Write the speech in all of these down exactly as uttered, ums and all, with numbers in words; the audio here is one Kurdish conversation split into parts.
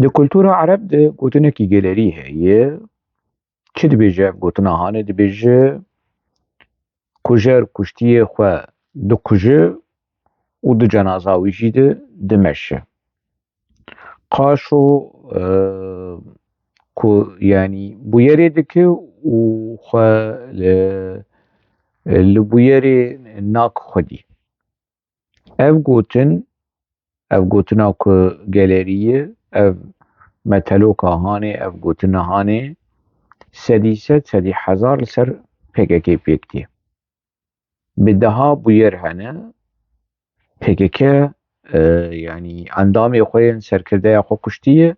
Di kultura Ereb de gotinekî gelerî heye. Çi dibêje ev gotina hanê? Dibêje, kujer kuştiyê xwe dikuje û di cenaza wî jî de dimeşe. Qaşo, e, ku, yanî, bûyerê dike û xwe li, li bûyerê nak xwedî. Ev gotin, ev gotina ku gelerî ye, ev meteloka hanê, ev gotina hanê, sedî sed, sedî hezar li ser P K K pêk tê. Bi deha bûyer hene, P K K, e, yanî endamê xwe yên serkirdeya xwe kuştiye,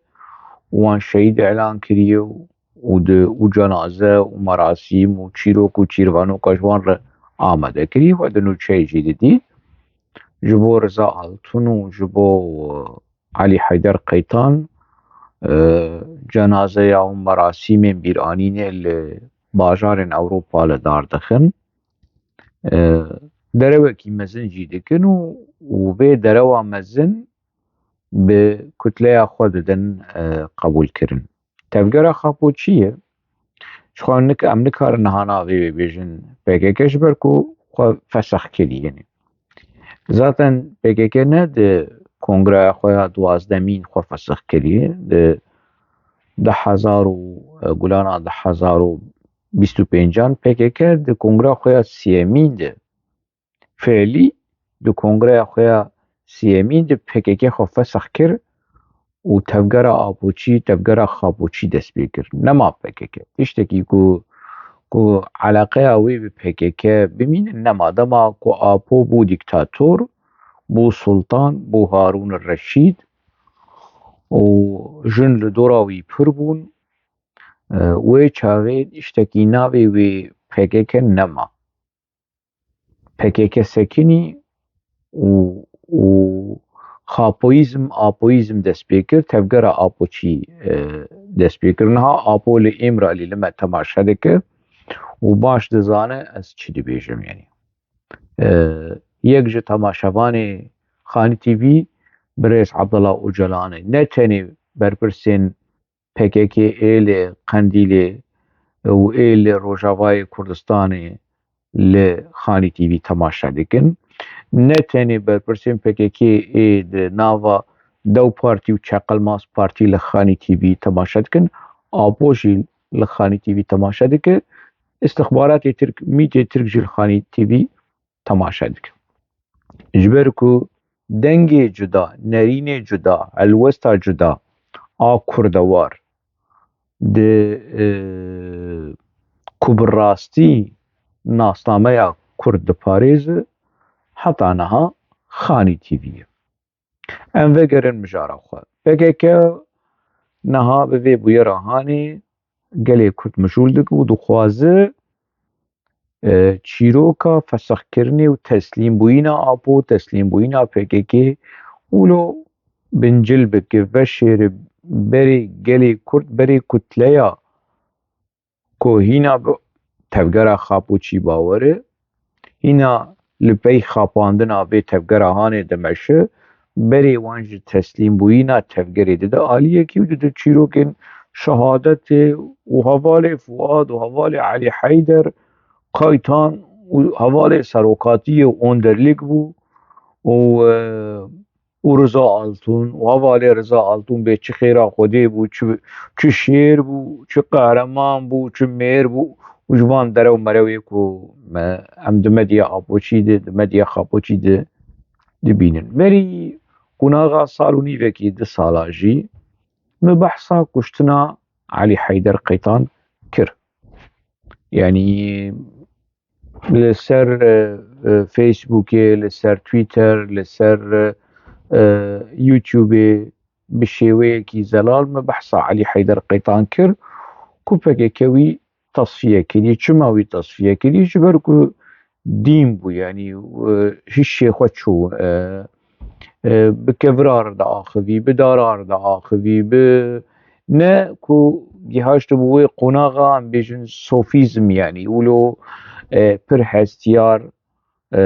wan şehîd îlan kiriye û û di, û cenaze û merasîm û çîrok û çîrvanoka ji wan re amade kirî, xwe di nûçeyê jî didî. Ji bo Riza Altun û ji bo, e, Elî Heyder Qeytan, e, cenazeya û merasîmên bîranînê li bajarên Ewropa li dar dixin. E, derewekî mezin jî dikin û, û vê derewa mezin bi kutleya xwe didin, e, qebûlkirin. Tevgera Xapo çi ye? Ji xwe nik-, em nikarin niha navê wê bêjin P K K, ji ber ku xwe fesex kiriye. Zaten P K K ne di kongreya xwe ya duwazdemîn xwe fesex kiriye. Di du hezar û, e, gulana du hezar û bîst û pêncan P K K di kongreya xwe ya siyemîn de, fiilî di kongreya xwe ya siyemîn de P K K xwe fesex kir û tevgera Apoçî, tevgera Xapoçî dest pê kir. Nema P K K. Tiştekî ku, ku eleqeya wê bi P K K bimîne nema. Dema ku Apo bû dîktator, bû sultan, bû Harûn Reşîd û jin li dora wî pir bûn, e, wê çaxê tiştekî navê wê P K K nema. P K K sekinî û, û Xapoyîzm, Apoyîzm dest pê kir, tevgera Apoçî, e, dest pê kir. Niha Apo li Îmralî li me temaşe dike û baş dizane ez çi dibêjim, yanî. E, yek ji temaşevanê Xanî T V birêz Abdullah Ocalan e. Ne tenê berpirsên P K K ê li Qendîlê û ê li Rojavayê Kurdistanê li Xanî T V temaşe dikin. Ne tenê berpirsên P K K ê di nava Dew Partî û Çeqilmaz Partî li Xanî T V temaşe dikin, Apo jî li Xanî T V temaşe dike, îstixbaratê Tirk, mîtê Tirk jî li Xanî T V temaşe dike. Ji ber ku dengê cuda, nerînê cuda, helwesta cuda a kurdewar di, e, ku bi rastî nasnameya kurd diparêze, heta niha Xanî T V ye. Em vegerin mijara xwe. P K K niha bi vê bûyera hanê gelê kurd mijûl dike û dixwaze, e, çîroka fesixkirinê û teslîmbûyîna Apo, teslîmbûyîna P K K wilo bincil bike, veşêre berê gelê kurd, berê kutleya ku hîna bi tevgera Xapoçî bawer e, hîna li pey xapandina vê tevgera hanê dimeşe, berê wan ji teslîmbûyîna tevgerê dide aliyekî û dide çîrokên şehadetê û hevalê Fuad û hevalê Elî Heyder, Qaytan û hevalê serokatiyê û onderlîk bû û, e, û Riza Altun û hevalê Riza Altun bê çi xêra Xwedê bû, çi, çi şêr bû, çi qehreman bû, çi mêr bû û ji van derew merewê ku me, em di medya Apoçî de, di medya Xapoçî de dibînin. Berî qonaxa sal û nîvekî, du sala jî me behsa kuştina Elî Heyder Qeytan kir. Yanî li ser, e, e, Facebookê, li ser Twitter, li ser, e, e, YouTubeê bi şêweyekî zelal me behsa Elî Heyder Qeytan kir ku P K K wî tasfiye kirî. Çima wî tasfiye kirî? Ji ber ku dîn bû, yanî, e, hişê xwe çû, e, e, bi kevira re diaxivî, bi dara re diaxivî, bi ne ku gihaştibû wê qonaxa, em bêjin, sofîzm, yanî wilo, e, pir hestiyar, e,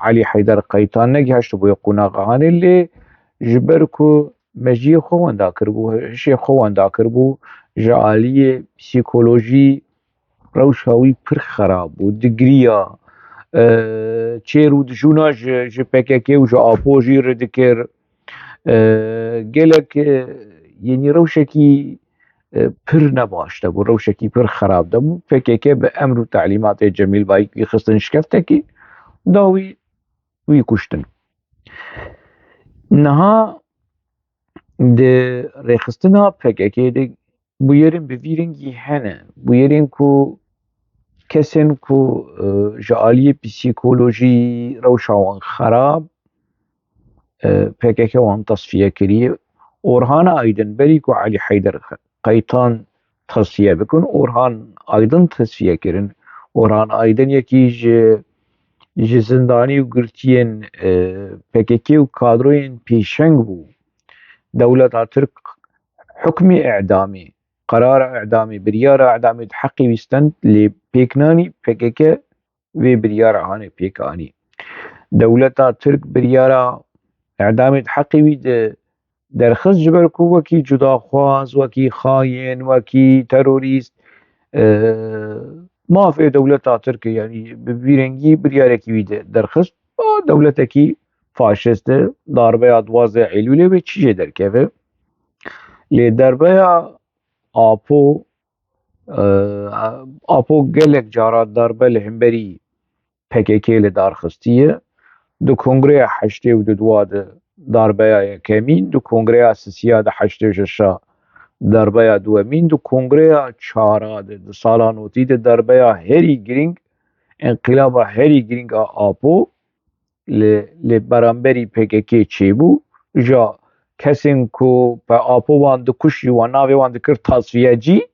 Elî Heyder Qeytan negihaştibû wê qonaxa hanê, lê ji ber ku mejiyê xwe wenda kiribû, hişê xwe wenda kiribû, ji aliyê psîkolojî rewşa wî pir xerab bû, digiriya, e, çêr û dijûna ji, ji P K K û ji Apo jî re dikir. E, gelek, e, yenî rewşekî, e, pir nebaş de bû, rewşekî pir xerab de bû. P K K bi emr û telîmatê Cemîl Bayik wî xistin şkeftekî, da wî, wî kuştin. Niha di rêxistina P K K de bûyerên bi vî rengî hene. Bûyerên ku kesên ku, e, ji aliyê psîkolojî rewşa wan xerab, e, P K K wan tasfiye kiriye. Orhan Aydin, berî ku Elî Heyder Qeytan tasfiye bikin, Orhan Aydin tasfiye kirin. Orhan Aydin yekî ji, ji zindanî û girtiyên, e, P K K û kadroyên pêşeng bû. Dewleta Tirk hukmê îdamê, qerara îdamê, biryara îdamê di heqê wî stend, lê pêknanî P K K vê biryara hanê pêk anî. Dewleta Tirk biryara îdamê di heqê wî de derxist, ji ber ku wekî cudaxwaz, wekî xayên, wekî terorîst, e, mafê dewleta Tirk e, yanî bi vî rengî biryarekî wî de derxist. A, dewletekî faşist e, darbeya duwazdeh Eylûlê wê çi jê derkeve? Lê darbeya Apo, e, Apo gelek cara darbe li hemberî P K K li dar xistiye. Di kongreya heştê û dua de darbeya yekemîn, di kongreya sisiya de heştê û şeşa darbeya duwemîn, di kongreya çara de, di sala notî de darbeya herî girîng, înqilaba herî girîng a Apo li, li beramberî P K K çêbû. Ja kesên ku pe Apo wan dikuşî, wan navê wan dikir tasfiyecî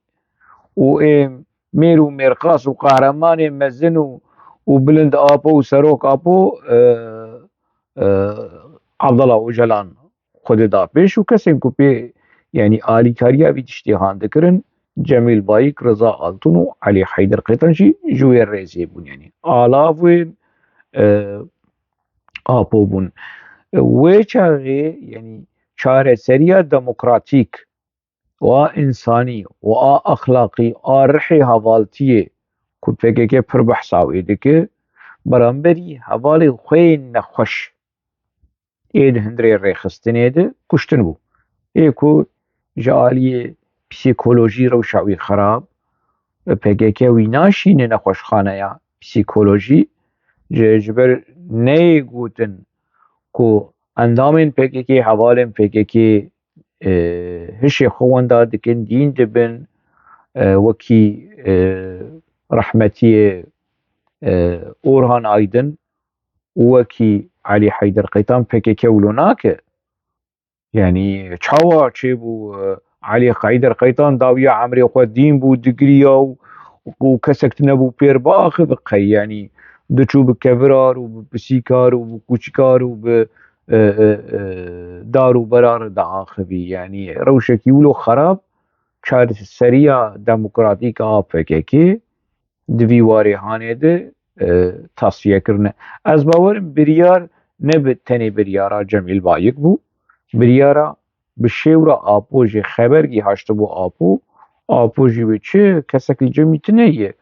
û ê mêr û mêrqas û qehremanê mezin û, û bilind Apo û serok Apo, e, e, Abdullah Ocalan xwedê da pêş û kesên ku pê, yanî alîkariya vî tiştê han dikirin, Cemîl Bayik, Reza Altun û Elî Heyder Qeytan jî ji wê rêzê bûn. Yanî alav wê, e, Apo bûn. Wê çaxê, yanî çareseriya demokratîk û a însanî û a exlaqî, a rihê hevaltiyê ku P K K pir behsa wê dike, beramberî hevalên xwe yên nexweş ê di hundirê rêxistinê de kuştin bû. Ê ku ji aliyê psîkolojî rewşa wî xerab, P K K wî naşîne nexweşxaneya psîkolojî, ji, ji ber neyê gotin ku endamên P K K, hevalên P K K, e, hişê xwe wenda dikin, dîn dibin, e, wekî, e, rehmetiyê, e, Orhan Aydin û wekî Elî Heyder Qeytan P K K wilo nake. Yanî çawa çêbû, e, Elî Heyder Qeytan dawiya emrê xwe dîn bû, digiriya û, û kesek tune bû pêr biaxive qey, yanî diçû bi kevirar û bi pisîkar û bi kûçikar û bi, e, e, e, dar û berar diaxivî. Yanî rewşekî wilo xerab, çareseriya demokratîk a P K K di vî warê hanê de, e, tasfiye kirine. Ez bawerim biryar ne bi tenê biryara Cemîl Bayik bû. Biryara bi şêwra Apo jî xeber gîhaştibû Apo. Apo jî wê çi kesek li cem wî tune ye.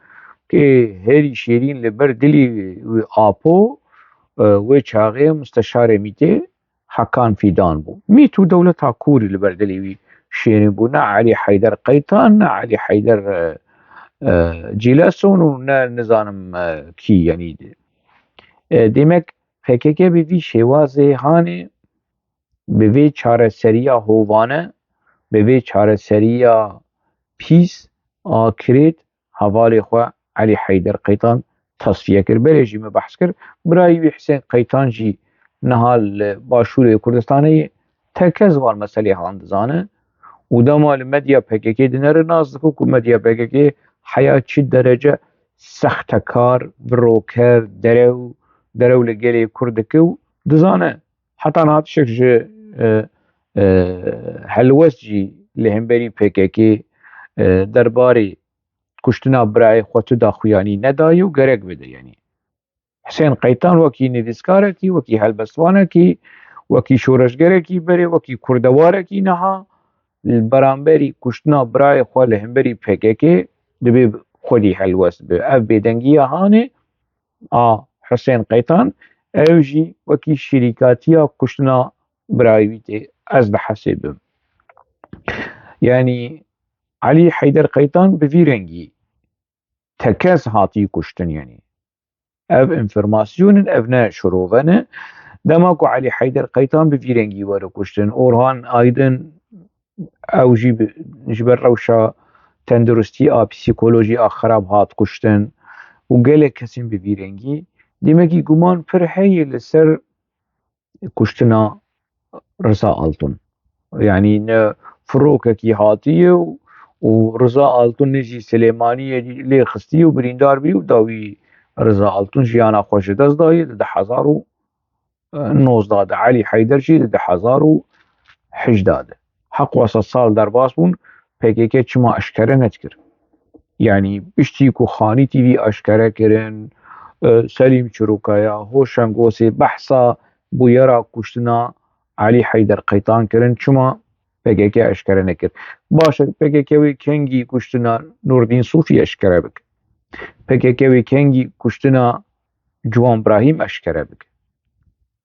Kê herî şêrîn li ber dilê wî Apo, e, wê çaxê musteşarê mîtê Hakan Fîdan bû. Mît û dewleta Kûrî li ber dilê wî şêrîn bû. Ne Elî Heyder Qeytan, ne Elî Heyder, e, e, Cîleson û ne nizanim, e, kî, yanî, e, demek P K K bi vî şêwazê hanê, bi vê çareseriya hovane, bi vê çareseriya pîs, a kirêt, hevalê xwe Elî Heyder Qeytan tasfiye kir. Berê jî me behs kir. Birayê wî Hisên Qeytan jî niha li Başûrê Kurdistanê ye. Tekez van meselê han dizane. Û dema li medya P K K dinere nas dike ku medya P K K heya çi derece sextekar, viroker, derew, derew li gelê Kurd dike û dizane. Heta niha tiştek ji, e, e, helwest jî li hemberî P K K, e, derbarê kuştina birayê xwe tu daxuyanî nedaye û gerek bide, yanî. Hisên Qeytan wekî nivîskarekî, wekî helbestvanekî, wekî şoreşgerekî berê, wekî kurdewarekî niha li beramberî kuştina birayê xwe li hemberî P K K dibê xwedî helwest be. Ev bêdengiya hanê a Husên Qeytan, ew jî wekî şirîkatiya kuştina birayê wî tê ez dihesibim. Yanî Elî Heyder Qeytan bi vî rengî tekez hatî kuştin, yanî ev înformasyon in, ev ne şirove ne. Dema ku Elî Heyder Qeytan bi vî rengî were kuştin, Orhan Aydin ew jî bi, ji ber rewşa tenduristî a psîkolojî a xerab hat kuştin û gelek kesên bi vî rengî. Demekî guman pir heye li ser kuştina Riza Altun. Yanî ne firokekî hatiye û, û Riza Altun nêzî Silêmaniyê lê xistiye û birîndar bî û dawî Riza Altun jiyana xwe ji dest daye di du hezar û nozda de, Elî Heyder jî di du hezar û hejda de. Heq wasa sal derbas bûn, P K K çima eşkere nedikir? Yanî piştî ku Xanî T V eşkere kirin, e, Selîm Çirokaya, Hoşeng Gosê behsa bûyera kuştina Elî Heyder Qeytan kirin, çima P K K eşkere nekir? Baş e, P K K wê kengî kuştina Nurdîn Sofî eşkere bike? P K K wê kengî kuştina Ciwan Brahîm eşkere bike?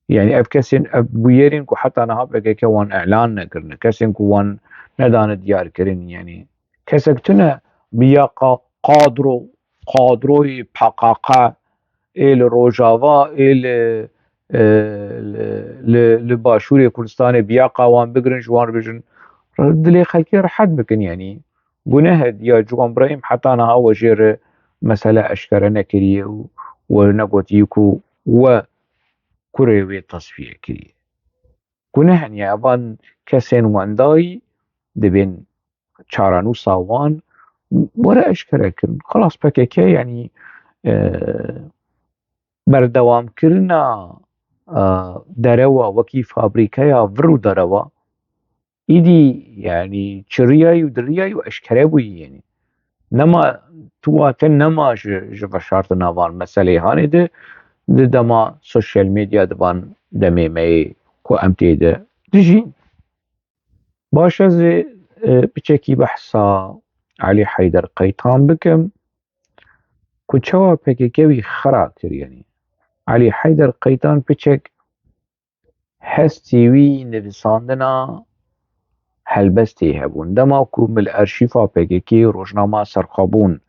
Yanî ev kesên, ev bûyerên ku heta niha P K K wan îlan nekirine, kesên ku wan nedane diyarkirin, yanî kesek tune bi ya qa-, qadro, qadroyê P K K ê li Rojava, ê li, e, li, li, li Başûrê Kurdistanê bi ya qa wan bigirin, ji wan re bêjin, dilê xelkê rehet bikin, yanî guneh e, ya Ciwan Brahîm heta niha we jê re mesele eşkere nekiriye û we negotiye ku we kurê wê tasfiye kiriye. Guneh e, evan kesên wendayî dibên çarenûsa wan were eşkere kirin. Xelas P K K, yanî, e, berdewamkirina, e, derewa wekî fabrîkeya vir û derewa, îdî, yanî, çiriyayî û diriyayî û eşkere bûyî, yanî. Nema, tu wate nema ji, ji veşartina van meseleyê hanê de, di dema sosyal medya, di van demê me yê ku em tê de dijîn. Baş, ez ê, e, piçekî behsa Elî Heyder Qeytan bikim ku çawa P K K wî xera kir, yanî. Elî Heyder Qeytan piçek hestî wî nivîsandina helbestê hebûn. Dema ku min li arşîfa P K K rojnama serxwebûn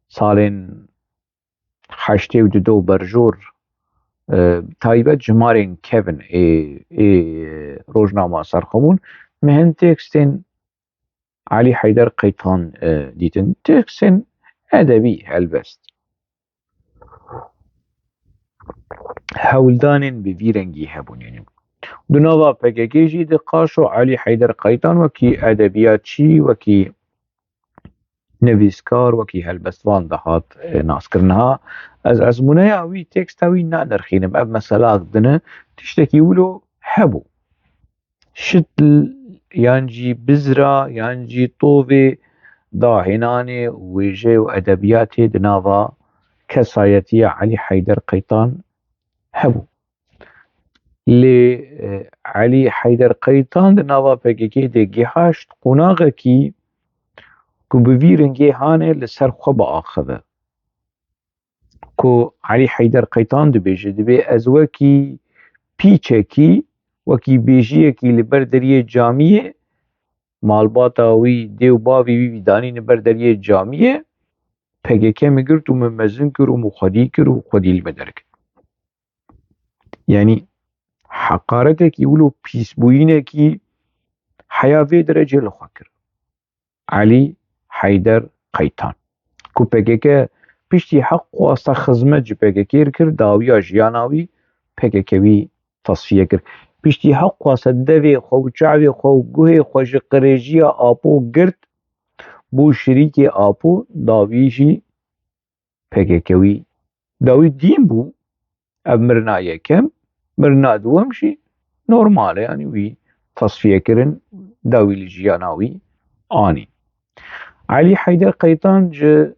salên heştê û du berjor, e, taybet jimarên kevin ê, ê rojnama serxwebûn, min hin tekstên Elî Heyder Qeytan, e, dîtin. Tekstên edebî helbest. Hewldanên bi vî rengî hebûn, yanî. Di nava P K K jî di qaşo Elî Heyder Qeytan wekî edebiyatçî, wekî nivîskar, wekî helbestvan dihat, e, naskirin. Ha, ez ezmûneya wî, teksta wî nanirxînim. Ev mesela din e, tiştekî wilo hebû. Şit l-, yan jî bizra, yan jî tovê dahênanê û wêje û edebiyatê di nava kesayetiya Elî Heyder Qeytan hebû. Lê, e, Elî Heyder Qeytan di nava P K K de gihaşt qonaxekî ku bi vî rengê hanê li ser xwe biaxive. Ku Elî Heyder Qeytan dibêje, dibê ez wekî pîçekî, wekî bêjiyekî li ber deriyê camiyê, malbata wî, dê û bavê wî, wî danîne ber deriyê camiyê, P K K min girt û min mezin kir û min xwedî kir û xwedî li me derket. Yanî heqaretekî wilo pîsbûyînekî heya vê derecê li xwe kir. Elî Heyder Qeytan, ku P K K piştî heq xwasta xizmet ji P K K re kir, dawiya jiyana wî P K K wî tasfiye kir. Piştî heq xwasta devê xwe û çavê xwe û guhê xwe ji qirêjiya Apo girt, bû şirîkê Apo, dawî jî P K K wî dawî dîn bû. Ev mirina yekem, mirina duwem jî normal e, yanî wî tasfiye kirin, dawî li jiyana wî anî. Elî Heyder Qeytan ji,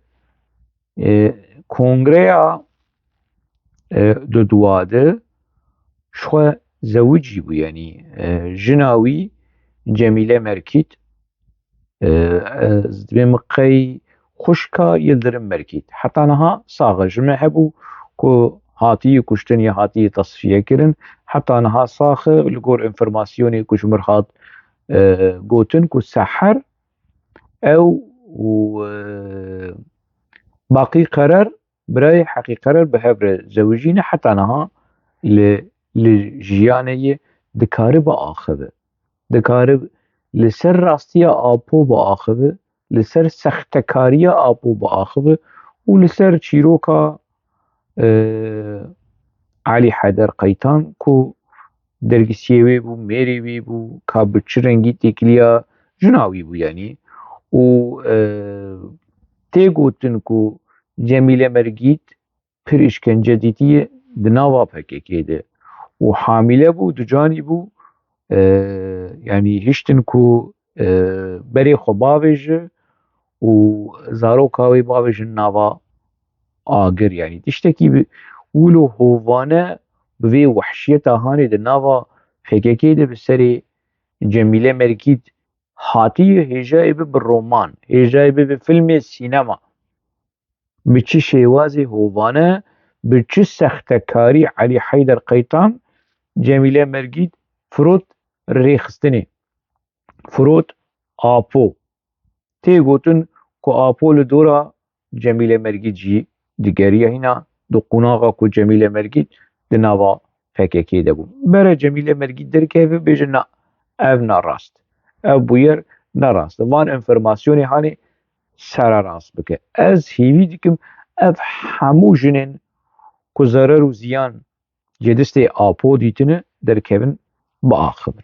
e, kongreya, e, dudwa de ji xwe zewicî bû, yanî e, jina wî Cemîle Merkît, e, e, ez dibêm qey xwişka Yildirim Merkît. Heta niha sax e. Ji me hebû ku hatiye kuştin ya hatiye tasfiye kirin. Heta niha sax e, li gor informasyonê ku ji mir hat e, gotin ku Seher ew û e, Baqî Qerer, birayê Heqî Qerer bi hev re zewijîne, heta niha li, li jiyanê ye, dikare biaxive. Dikare li ser rastiya Apo biaxive, li ser sextekariya Apo biaxive û li ser çîroka, e, Elî Heyder Qeytan ku dergisiyê wê bû, mêrê wî bû, ka bi çi rengî têkiliya jina wî bû, yanî. Û, e, tê gotin ku Cemîle Mergît pir îşkence dîtiye di nava P K K de. Û hamîle bû, ducanî bû, e, yanî hiştin ku, e, berê xwe bavêje û zaroka wê bavêjin nava agir. Yanî tiştekî bi wilo hovane bi vê wehşiyeta hanê di nava P K K de bi serê Cemîle Mergît hatiye, hêjayê bi bi roman, hêjayê bi bi filmê sînema. Bi çi şêwazê hovane, bi çi sextekarî Elî Heyder Qeytan Cemîle Mergît firot rêxistinê, firot Apo. Tê gotin ku Apo li dora Cemîle Mergît jî digeriya, hîna di qonaxa ku Cemîle Mergît di nava P K K de bû. Bere Cemîle Mergît derkeve, bêje na, ev ne rast. Ev bûyer ne rast. Van informasyonê hanê sererast bike. Ez hêvî dikim ev hemû jinên ku zerer û ziyan ji destê Apo dîtine derkevin, biaxivin.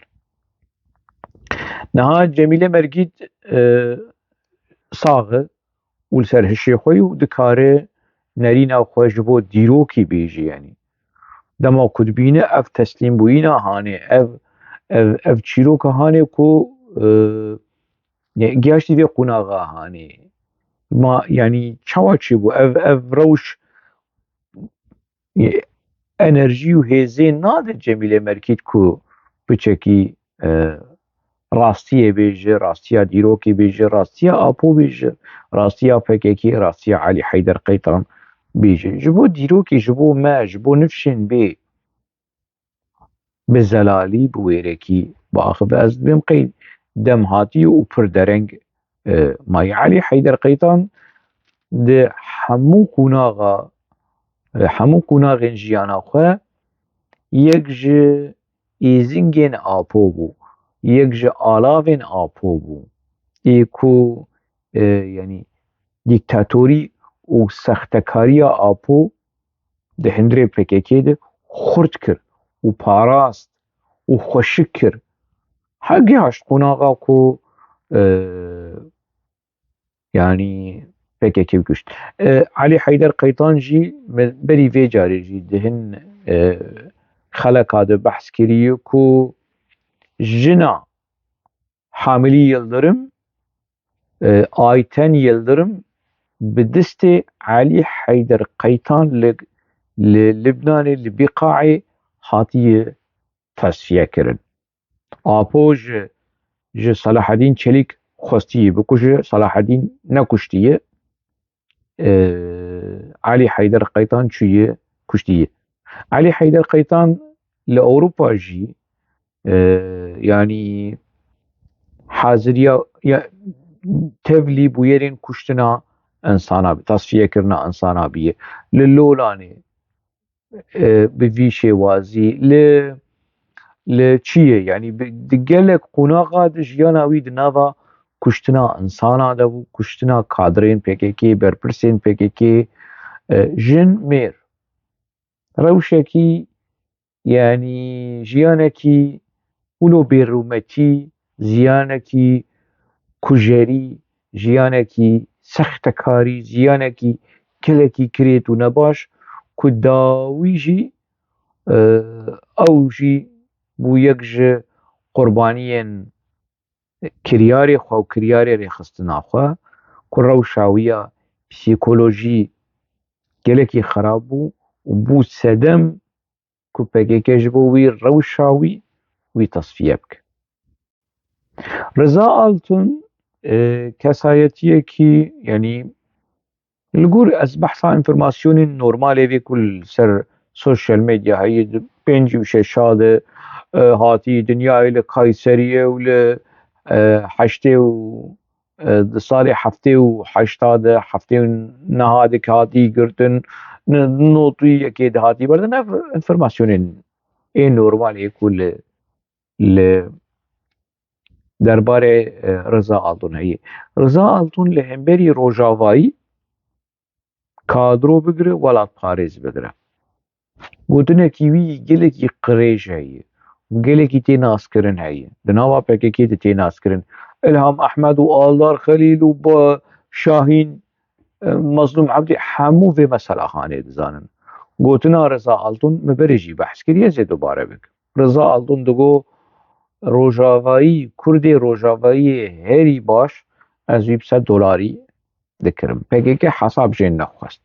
Niha Cemîle Mergît, e, sax e û li ser hişê xwe ye û dikare nerîna xwe ji bo dîrokî bêje, yanî. Dema ku dibîne ev teslîmbûyîna hanê, ev, ev, ev çîroka hanê ku, e, ye-, gihaştî vê qonaxa hanê. Ma, yanî çawa çêbû? Ev, ev rewş, e, enerjî û hêzê nade Cemîle Merkît ku piçekî, e, rastiyê bêje, rastiya dîrokê bêje, rastiya Apo bêje, rastiya P K K, rastiya Elî Heyder Qeytan bêje. Ji bo dîrokê, ji bo me, ji bo nifşên bê bi zelalî, bi wêrekî biaxive. Ez dibêm qey dem hatiye û pir dereng, e, maye. Elî Heyder Qeytan di hemû qonaxa, e, hemû qonaxên jiyana xwe yek ji êzingên Apo bû, yek ji alavên Apo bû. Ê ku, e, yanî dîktatorî û sextekariya Apo di hundirê P K K de xurt kir û parast û xweşik kir. Her gihaşt qonaxa ku, e, yanî P K K kuşt. E, Elî Heyder Qeytan jî me berî vê carê jî di hin, e, xeleka de behs kiriye ku jina Hamilî Yildirim, e, Ayten Yildirim bi destê Elî Heyder Qeytan li, li Libnanê, li Bîqaê hatiye tasfiye kirin. Apo ji, ji Selahedîn Çelîk xwestiye bikuje, Selahedîn nekuştiye. E, Elî Heyder Qeytan çûye kuştiye. Elî Heyder Qeytan li Ewropa jî, e, yanî haziriya, ya, tevlî bûyerên kuştina insana bi, tasfiyekirina insana biye. Li Lolanê, e, bi vî şêwazî, li, li çi ye? Yanî bi, di gelek qonaxa di jiyana wî di nava kuştina insana de bû, kuştina kadrên P K K, berpirsên P K K, e, jin, mêr. Rewşekî, yanî jiyanekî wilo bêrûmetî, jiyanekî kujerî, jiyanekî sextekarî, jiyanekî gelekî kirêt û nebaş, ku dawî jî, e, ew jî bû yek ji qurbaniyên kiryarê xwe û kiryarê rêxistina xwe, ku rewşa wî ya psîkolojî gelekî xerab bû û bû sedem ku P K K ji bo wî rewşa wî, wî tesfiye bike. Riza Altun, e, kesayetiyekî, yanî li gor ez behsa înformasyonên normalê vê ku li ser sosyal medya heye, di pêncî û şeşa de, e, hatî dinyayê li Kayseriyê û li, e, heştê û, e, di salê heftê û heşta de, heftê û neha de hatî girtin, n-, notî yekê de hatî berdin. Ev înformasyonên ê normalê ku li, li derbarê, e, Riza Altun heye. Riza Altun li hemberî Rojavayî kadro bigire, welatparêz bigire. Gotinekî wî gelekî qirêj heye û gelekî tê naskirin heye. Di nava P K K de tê naskirin. Îlham Ehmed û Aldar Xelîl û ba Şahîn, e, Mazlûm Ebdî hemû vê meselahanê dizanin. Gotina Riza Altun, min berê jî behs kiriye, ez ê dubare bikim. Riza Altun digo, Rojavayî, Kurdê Rojavayiyê herî baş, ez wî bi sed dolarî dikirim. P K K hesab jê nexwest.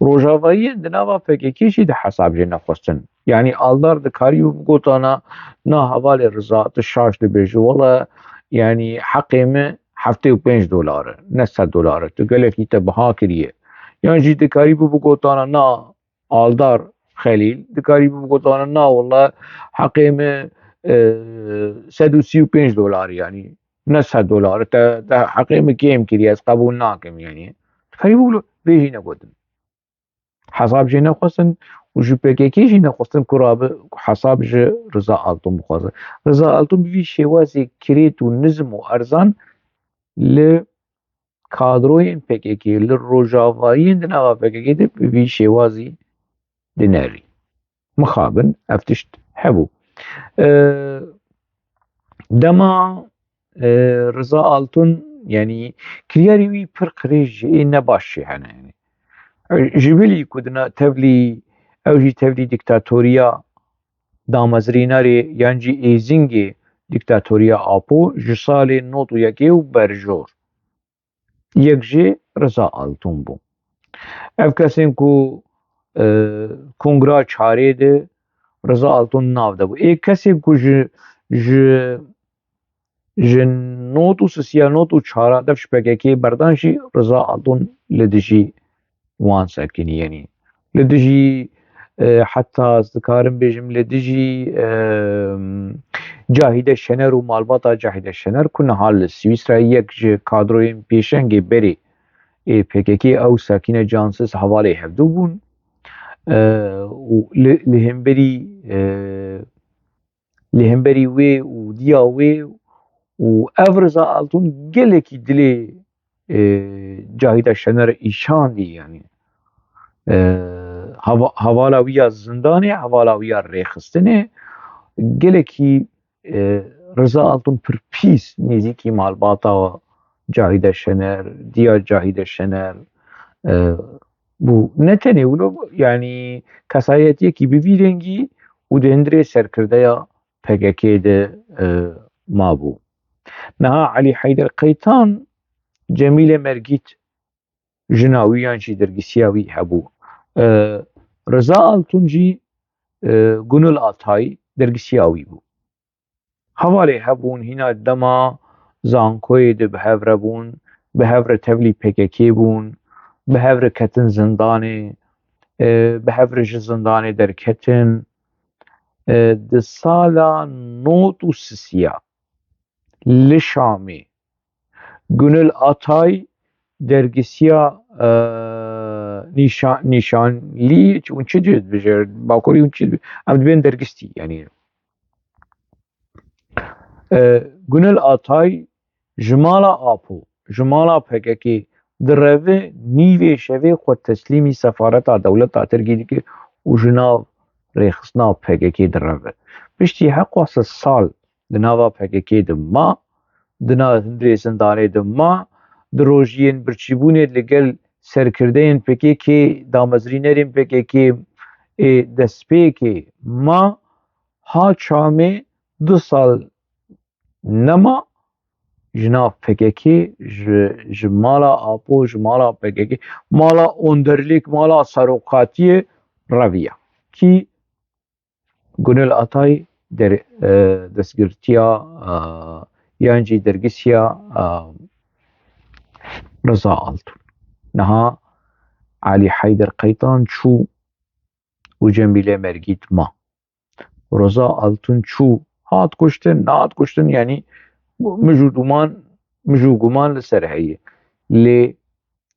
Rojavayiyên di nava P K K jî di hesab jê nexwestin. Yanî Aldar dikarî bigotana, na hevalê Riza, tu şaş dibêjî, wele, yanî heqê min heftê û pênc dolar e, ne sed dolar e, tu gelekî te biha kiriye. Yan jî dikarî bigotana, na Aldar Xelîl, dikarî bigotana, na wele heqê min, e, sed û sî û pênc dolar, yanî ne sed dolar, te, te heqê min kêm kiriye, ez qebûl nakim, yanî. Dikarî bû vê jî negotin. Hesab jê nexwestin û ji P K K jî nexwestin ku rabe hesab ji Riza Altun bixwaze. Riza Altun bi vî şêwazê kirêt û nizm û erzan li kadroyên P K K, li rojavayiyên di nava P K K de bi vî şêwazî dinerî. Mixabin ev tişt hebû. E, dema, e, Riza Altun, yanî kiryarê wî pir qirêj ê ne baş jî hene, yanî. E, ji bilî ku dina tevlî, ew jî tevlî dîktatoriya damezrînerê yan jî êzingê dîktatoriya Apo ji salê nod û yekê û berjor. Yek jê Riza Altun bû. Ev kesên ku, e, Kongra Çarê de Riza Altun nav de bû. Ê kesên ku ji, ji, ji nod û sisiya nod û çara dev ji P K K berdan jî Riza Altun li dijî wan sekinî, yanî li dijî, e, heta ez dikarim bêjim, li dijî, e, Cahîde Şener û malbata Cahîde Şener ku niha li Swîsra yek ji kadroyên pêşengê berê ê P K K ew Sakîne Cansiz hevalê hevdû bûn. E, û li, li hemberî, e, li hemberî wê û diya wê û ev Riza Altun gelekî dilê, e, Cahîda Şener îşandî, yanî, e, hava-, hevala wî ya zindanê, hevala wî ya rêxistinê gelekî, e, Riza Altun pir pîs nêzîkî malbata Cahîda Şener, diya Cahîda Şener, e, bû. Ne tenê wilo, yanî kesayetiyekî bi vî rengî û di hundirê serkirdeya P K K de, e, mabû. Niha Elî Heyder Qeytan, Cemîle Mergît jina wî yan jî dergisiya wî hebû. E, Riza Altun jî, e, Gunul Atay dergisiya wî bû. Hevalê hebûn, hîna dema zankoyê de bi hev re bûn, bi hev re tevlî P K K bûn, bi hev re ketin zindanê, e, bi hev re ji zindanê derketin. E, di sala nod û sisiya li Şamê Gunul Atay dergisiya, e, nîşa-, nîşanlî, hûn çi dibêjin? Bakurî hûn çi dibê-, em dibên dergistî, yanî. E, Gunul Atay ji mala Apo, ji mala P K K direve, nîvê şevê xwe teslîmî sefareta dewleta Tirkî dike û ji nav rêxistina P K K direve. Piştî heqwa sed sal di nava P K K de ma, di nav hundirê zindanê de ma, di rojiyên birçîbûnê li gel serkirdeyên P K K, damezrînerên P K K ê destpêkê ma, ha çamê du sal nema, ji nav P K K, ji, ji mala Apo, ji mala P K K, mala Onderlîk, mala serokatiyê reviya. Kî Gunil Atay der, e, destgirtiya, e, yan jî dergisiya, e, Reza Altun. Niha Elî Heyder Qeytan çû û Cemîle Mergît ma. Reza Altun çû, hat kuştin, nehat kuştin, yanî mij û duman, mij û guman li ser heye. Lê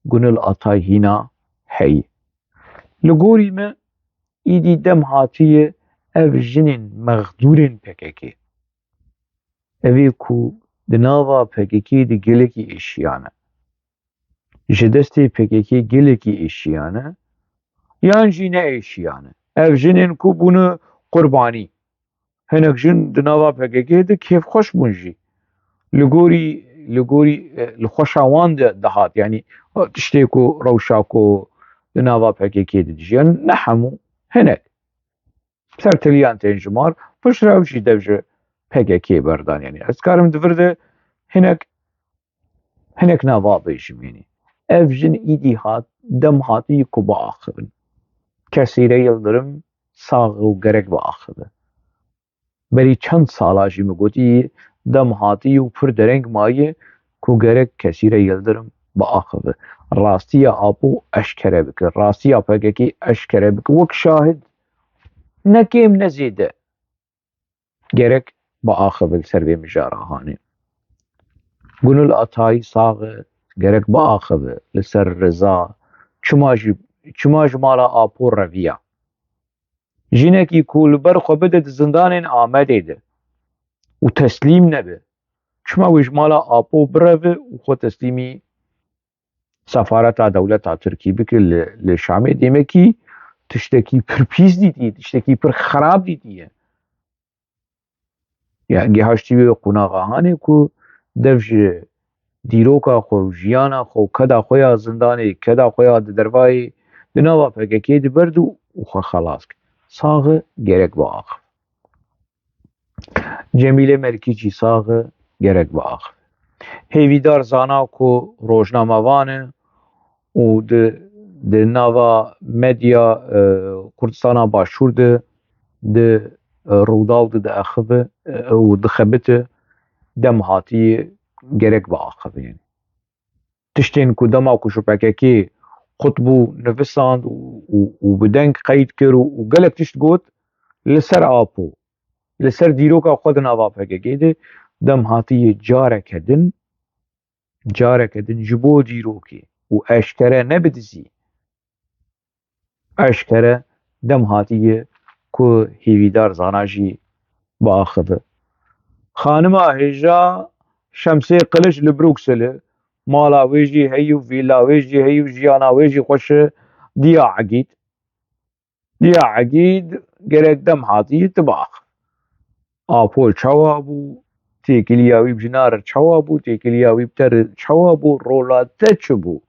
Gunil Atay hîna heye. Li gorî me, îdî dem hatiye ev jinên mexdûrên P K K. Ev ê ku di nava P K K de gelekî êşiyane. Ji destê P K K gelekî êşiyane, yan jî ne êşiyane. Ev jinên ku bûne qurbanî. Hinek jin di nava P K K de kêfxweş bûn jî. Li gorî, li gorî, e, li xweşa wan de dihat. Yanî, tiştê ku rewşa ku di nava P K K de dijiyan, ne hemû, hinek. Ser tiliyan tên jimar, piştre ew jî dev ji P K K berdan. Yanî, ez dikarim di vir de hinek, hinek nava bêjim, yanî. Ev jin îdî hat, dem hatî ku biaxivin. Kesîre Yildirim sax û gerek biaxive. Berî çend sala jî min gotî, dem hatî û pir dereng maye ku gerek Kesîre Yildirim biaxive. Rastiya Apo eşkere bike, rastiya P K K eşkere bike. Wek şahid, ne kêm ne zêde. Gerek biaxive li ser vê mijara hanê. Gunil Atayî sax e, gerek biaxive li ser Reza. Çima jî, çima ji mala Apo reviya? Jinekî ku li ber xwe bide di zindanên Amedê de û teslîm nebe, çima wê ji mala Apo bireve û xwe teslîmî sefareta dewleta Tirkî bike li, li Şamê? Demekî tiştekî pir pîs dîtiye, tiştekî pir xerab dîtiye. Ya gihaştî wê qonaxa hanê ku dev ji dîroka xwe û jiyana xwe û keda xwe ya zindanê, keda xwe ya di dervayê, di nava P K K de berd û xwe xelas kir. Sax e, gerek biaxive. Cemîlê Merkî jî sax e, gerek biaxive. Hêvîdar zana ku rojnamevan e û di, di nava medya, e, Kurdistana Başûr de di, e, rûdaw de diaxive, e, û dixebite, dem hatî gerek biaxive. Yanî tiştên ku dema ku ji P K K qut bû, nivisand û, û, û bi deng qeyd kir û, û gelek tişt got, li ser Apo, li ser dîroka xwe di nava P K K de, dem hatiye careke din, careke din ji bo dîrokê û eşkere ne bi dizî, eşkere dem hatiye ku Hêvîdar Zana jî biaxive. Xanima hêja Şemsê Qiliç li Brukselê, mala wê jî heye û vîla wê jî heye û jiyana wê jî xweş e, diya Egîd. Diya Egîd gerek dem hatî tu biaxive. Apo çawa bû? Têkiliya wî bi jina re çawa bû? Têkiliya wî bi te re çawa bû? Rola te çi bû?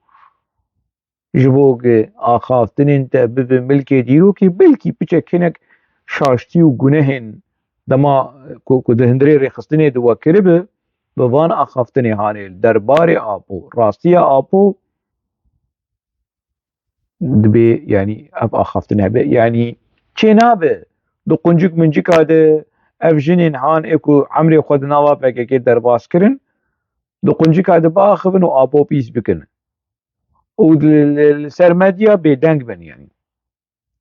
Ji bo ku axaftinên te bibe milkê dîrokê, belkî piçek hinek şaştî û gunehên dema ku, ku di hundirê rêxistinê de we kiribe, bi van axaftinê hanê li derbarê Apo, rastiya Apo, dibê, yanî ev axaftin hebe. Yanî çênabe di quncik mincika de ev jinên han ê ku emrê xwe di nava P K K derbas kirin, di quncika de biaxivin û Apo pîs bikin. Û li, li, li ser medya bêdeng bin, yanî.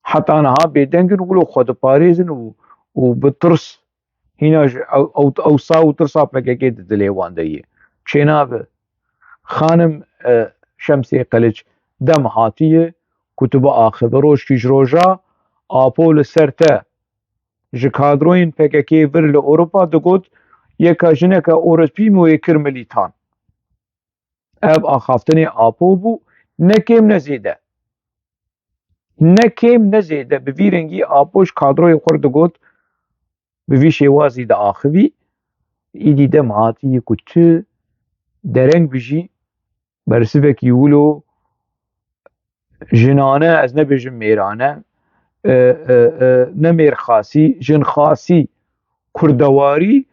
Heta niha bêdeng in, wilo xwe diparêzin û, û bi tirs hîna ji ew, ew, ew sa û tirsa P K K di dilê wan de ye. Çênabe. Xanim, e, Şemsê Qiliç, dem hatiye ku tu biaxive. Rojkî ji roja Apo li ser te ji kadroyên P K K vir li Ewropa digot, yeka jineke Ewropî min wê kir milîtan. Ev axaftinê Apo bû, ne kêm ne zêde. Ne kêm ne zêde, bi vî rengî Apo ji kadroyê xwe re digot, bi vî şêwazî diaxivî, îdî dem hatî ku tu dereng bijî, bersivekî wilo jinane, ez nebêjim mêrane, e, e, e, ne mêrxasî, jinxasî, kurdewarî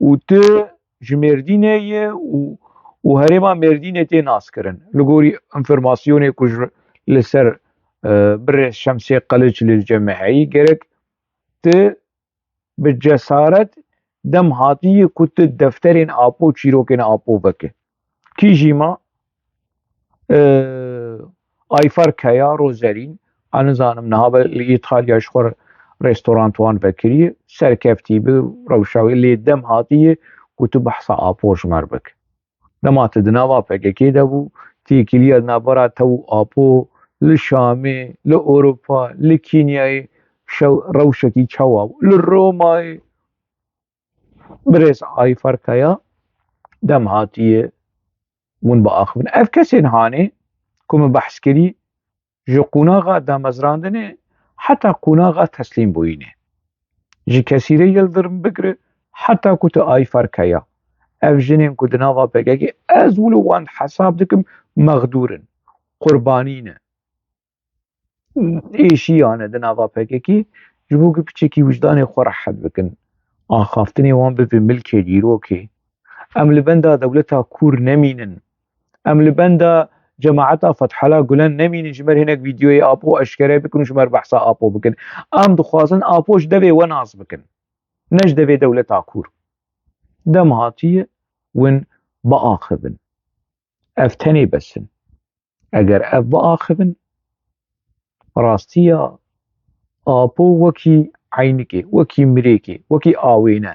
û tu ji Mêrdînê yê û, û herêma Mêrdînê tê naskirin. Li gorî înformasyonê ku ji, li ser, e, birêz Şemsê Qiliç li cem me heyî, gerek tu bi cesaret dem hatiye ku tu defterên Apo, çîrokên Apo veke. Kî jî ma? E, Ayfer Kaya, Rozerîn, a nizanim niha be li Îtalya ji xwe restorant wan vekiriye, serkeftî bi rewşa wê, lê dem hatiye ku tu behsa Apo ji me re bike. Dema tu di nava P K K de bû, têkiliya di navbera te û Apo li Şamê, li Ewropa, li Kenyayê şew-, rewşekî çawa bû? Li Romayê birêz Ayfer Kaya dem hatiye hûn biaxivin. Ev kesên hanê ku min behs kirî, ji qonaxa damezrandinê heta qonaxa teslîmbûyînê. Ji Kesîrê Yildirim bigire heta ku tu Ayfer Kaya. Ev jinên ku di nava P K K, ez wilo wan hesab dikim, mexdûr in, qurbanî ne. Êşiya ne di nava P K K, ji bo ku piçekî wijdanê xwe rehet bikin. Axaftinê wan bibe milkê dîrokê. Em li benda dewleta kûr nemînin. Em li benda cemaeta Fethullah Gulen nemînin, ji me re hinek vîdeoyê Apo eşkere bikin û ji me re behsa Apo bikin. Em dixwazin Apo ji devê we nas bikin, ne ji devê dewleta kûr. Dem hatiye hûn biaxivin. Ev tenê bes in. Eger ev biaxivin, rastiya Apo wekî eynikê, wekî mirêkê, wekî awêne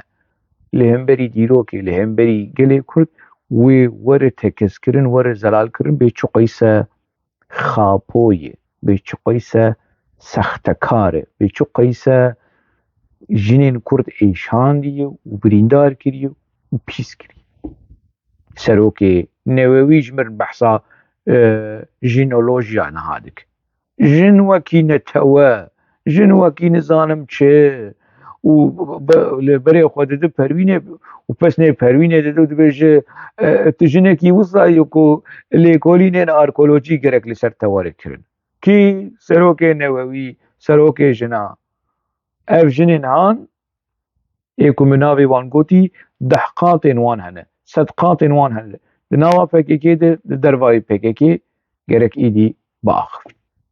li hemberî dîrokê, li hemberî gelê Kurd, wê were tekizkirin, were zelalkirin, bê çi qeyse xapo ye, bê çi qeyse sextekar e, bê çi qeyse jinên Kurd êşandiye û birîndar kiriye û pîs kiriye. Serokê Newewî ji mir behsa, e, jînolojiya niha dike. Jin wekî netewe, jin wekî nizanim çi û be-, li berê xwe dide perwînê û pesnê perwînê dide û dibêje, e, tu jinekî wisa yî ku lêkolînên arkeolojî gerek li ser te were kirin. Kî? Serokê Newewî, serokê jina. Ev jinên han ê ku min navê wan gotî, deh qatên wan hene, sed qatên wan hene. Di nava P K K de, di dervayê P K K gerek êdî biaxivin.